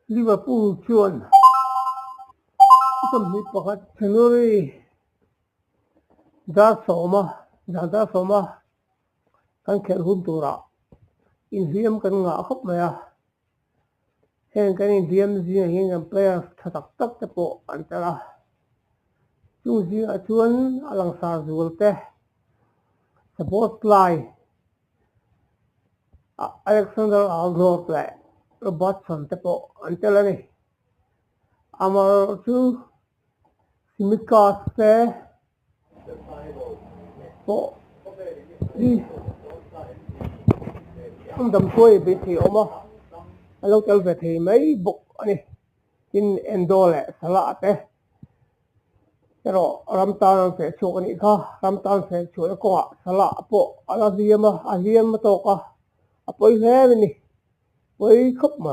Liverpool chuan 21 January dar sawma zan dar sawma kan khelh hun turah inhliam kan ngah khawp mai a. Heng kan inhliam zingah hian kan players tha tak tak te pawh an tel a. Chung zingah chuan a langsar zual te Szoboszlai Alexander Arnold leh Robertson te pawh an tel a ni. Amaherawhchu Tsimikas te pawh hi an damchhuai beh thei awm a, an lo tel ve thei mai bawk a ni. Tin, Endo leh Salah te erawh ram tan an feh chhuak a nih kha. Ram tan feh chhuahna kawngah Salah pawh a la hliam a, a hliam a tawk a, a pawi hle a ni. Pawi khawp mai.